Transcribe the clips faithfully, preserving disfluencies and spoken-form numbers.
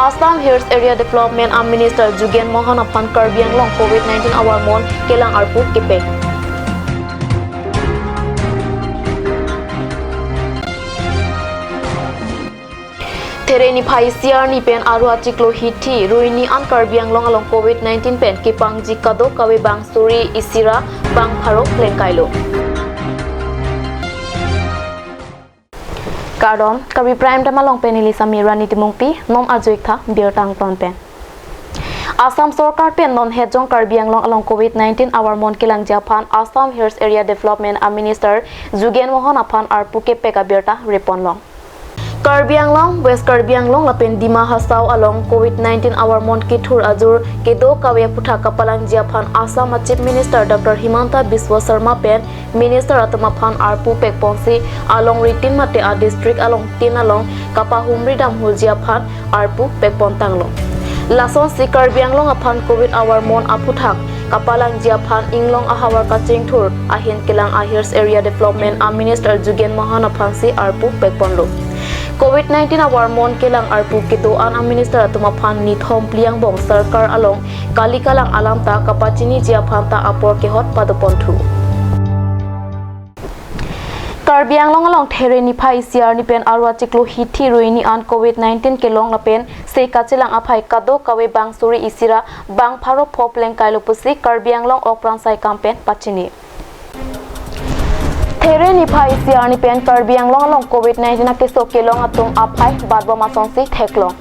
Assam Hills Area Development a Minister Jugen Mohan aphan Karbi Anglong Covid nineteen awarmon kelang arpu kepek. There niphai isi arni pen Aru achiklo hithi ruini an Karbi Anglong along Covid nineteen pen kepangji kadokave bang suri isi ra bang pharo plengkailo. Kardom, Karbi Prime Time along pen neli Samirani Timungpi, non ajo-ik tha birta angton pen. Assam Sorkar pen non hetjong Karbi Anglong along Covid nineteen awarmon kelangji aphan Assam Hills Area Development a Minister Jugen Mohan aphan arpu kepek abirta reponlong. Karbi Anglong, West Karbi Anglong lapen Dima Hasao along Covid nineteen awarmon kethur ajur kedo kave aphuthak kapalangji aphan Assam a Chief Minister Doctor Himanta Biswa Sarma pen Minister atum aphan arpu pekponsi along ritin mate a district along tin along kapahumri damhulji aphan arpu pekpon tanglo. Lasonsi Karbi Anglong aphan Covid awarmon aphuthak kapalangji aphan inglong ahavar kachingthur ahin kelang a Hills Area Development a Minister Jugen Mohan aphansi arpu pekponlo. Covid nineteen awarmon kelang arpu kedo-an a Minister atum aphan nithom phli angbong Sorkar along kali kalang alam ta kapachiniji aphan ta apor kehot padoponthu. Karbi Anglong along there niphai isi arni pen Aru achiklo hithi ruini an Covid nineteen kelong lapen se kachelang aphai kadokave bang suri isi ra bang pharo pho plengkailo pusi Karbi Anglong Okpran Saikam pen pachini. There niphai isi arni pen Karbi Anglong along Covid nineteen akeso kelong atum aphai batbom asonsi theklong.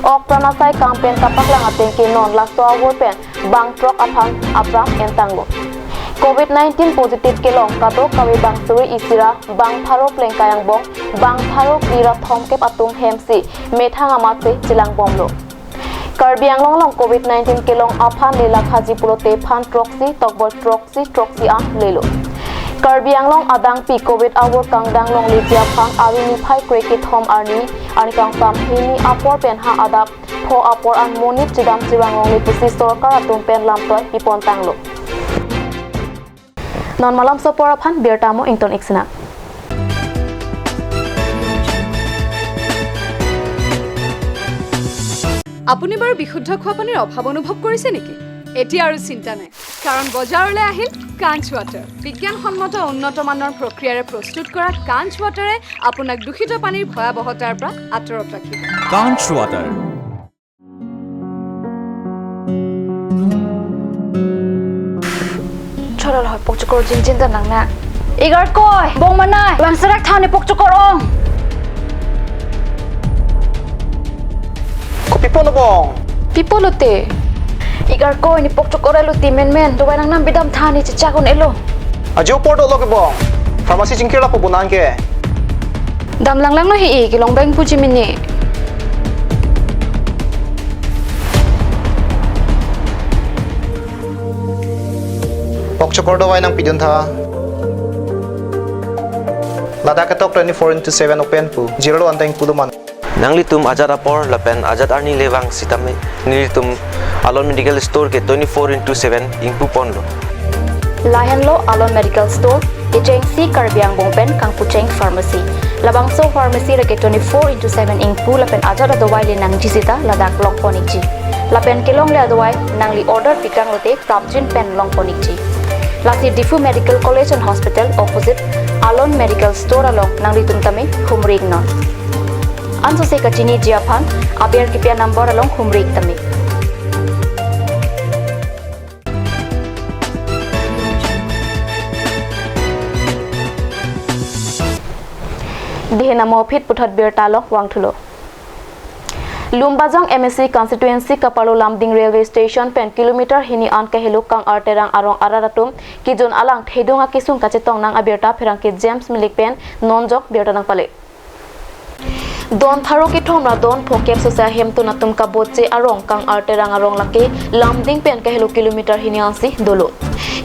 Okpran Saikam pen kapaklang ateng ke non laso awor pen bang throk aphan apran entanglo. Covid nineteen positive kelong kadokave bang suri isi ra bang pharo plengkai angbong bang pharo phli ra thomkep atum hemsi methang amatsi chelangbomlo. Karbi Anglong along Covid nineteen kelong aphan le lakhaji pulote phan throksi tokbol throksi throksi an lelo. Karbi Anglong adangpi Covid awor kangdang longle ji aphan Aru niphai krekethom arni, arni kangsam hini apor pen ha adap pho apor an monit chedam chevang longle pusi Sorkar atum pen lamtoi pipon tanglo. Non malomso apor aphan birta mo ington-ik sinang. আপুনি বাৰু বিশুদ্ধ খোৱা পানীৰ অভাৱ অনুভৱ কৰিছে নেকি? এতিয়া আৰু চিন্তা নাই, কাৰণ বজাৰলৈ আহিল কাঞ্চ ৱাটাৰ। বিজ্ঞানসন্মত উন্নত মানৰ প্ৰক্ৰিয়াৰে প্ৰস্তুত কৰা কাঞ্চ ৱাটাৰে আপোনাক দূষিত পানীৰ ভয়াৱহতাৰ পৰা আঁতৰত ৰাখিব। Kanch Water. Cholo lo, pokchokor jinjin ta nang na. Igarkoi, bong manai, bang serak thani pokchokor ong. Kopi pon lo bong? Pi pon lo te? Igarkoi, ne pokchokor lo te menmen, dawai nangnam bidam thani chechak un-elo. Ajo apor dolo ke bong. Pharmacy chingkir lapu bonang ke. Dam langlang lo hi-i, kelong beng puji mini. Pokchokor dawai nangpidun tha. Ladak ketok twenty-four into seven open pu. Zero lo anteng pulo man. Nanglitum ajat apor lapen ajat arni le vang sitame nelitum Alon Medical Store ke twenty-four into seven ingpu ponlo. Lahenlo Alon Medical Store, kechengsi Karbi angbong pen kangpucheng pharmacy. Labangso pharmacy lake twenty-four into seven ingpu lapen ajat adawai le nangji sita ladak longpon-ikji. Lapen kelongle adawai nangli order pikang lote prapjin pen longpon-ikji. Lasi Diphu Medical College and Hospital opposite Alon Medical Store along nanglitum tame humri-iknon. Ansose kachiniji aphan aber kipi a number along humri-ik tame. Dihin amo aphi puthot birta along vangthulo. Lumbajong M A C constituency kapalo Lumding Railway Station pen kilometer hini an kahelo Kang Arterang arong arat atum kejun alang thedung akesung kachetong nang abirta pherangke James Milik pen nonjok birta nangpale. Don pharo kethom ra don phokep sose ahemtun atum kabotche arong Kang Arterang arong lake Lumding pen kahelo kilometer hini ansi dolo.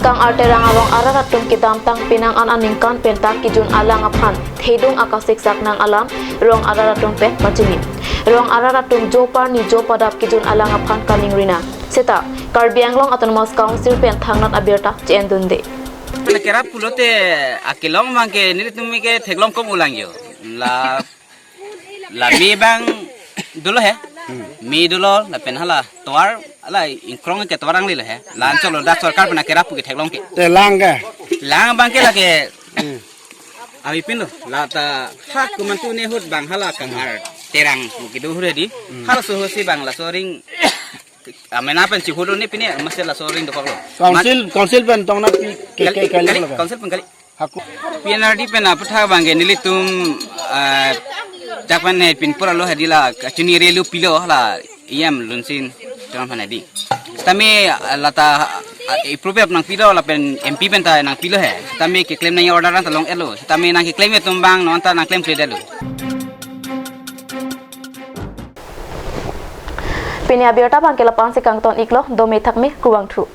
Kang Arterang arong arat atum kedamtang penang an aningkan penta kejun alang aphan thedung akasiksak nang alam rong arat atum pen pachini. Rong arat atum jo parni jo padap kejun alang aphan kaningri nang. Seta Karbi Anglong Autonomous Council pen thangnat abirta che-endunde. Pele kerap pulote akelong abang ke nelitum ke theklong kom ulang yo. La, lami bang dolo he. Me dolo lapen hala tovar ala ingkrong ke tovar angle lo he. La-an cholo dak sorkar pen akerap pu ketheklong ke. Te lang ke. Lang abang ke lake. Hmm. Avi pin lo. Lata ha komantu ne ahut abang hala kangar terang pu kedo hure di. Hmm. Halaso ahut si abang laso aring amena pen chihut lo ne pine masi laso aring dokok lo. Council, council pen tong na pi ke, kali, ke, kali kali, lo ke? Council pen kali. Haku. P N R D pen aputhak abang ke nelitum, ah, dak pen he pinpur alo hadi la kachini relu pilo la E M Lunsin Teron aphan hadi. Sitame, ah, lata, ah, approve nangpilo lapen M P pen ta nangpilo he. Sitame keklem nang order an ta long-etlo. Sitame nang keklem atum abang non ta nangklemkledetlo. Pini abirta abang ke la-an si kangton iklo, dome thakme, kuvang thu.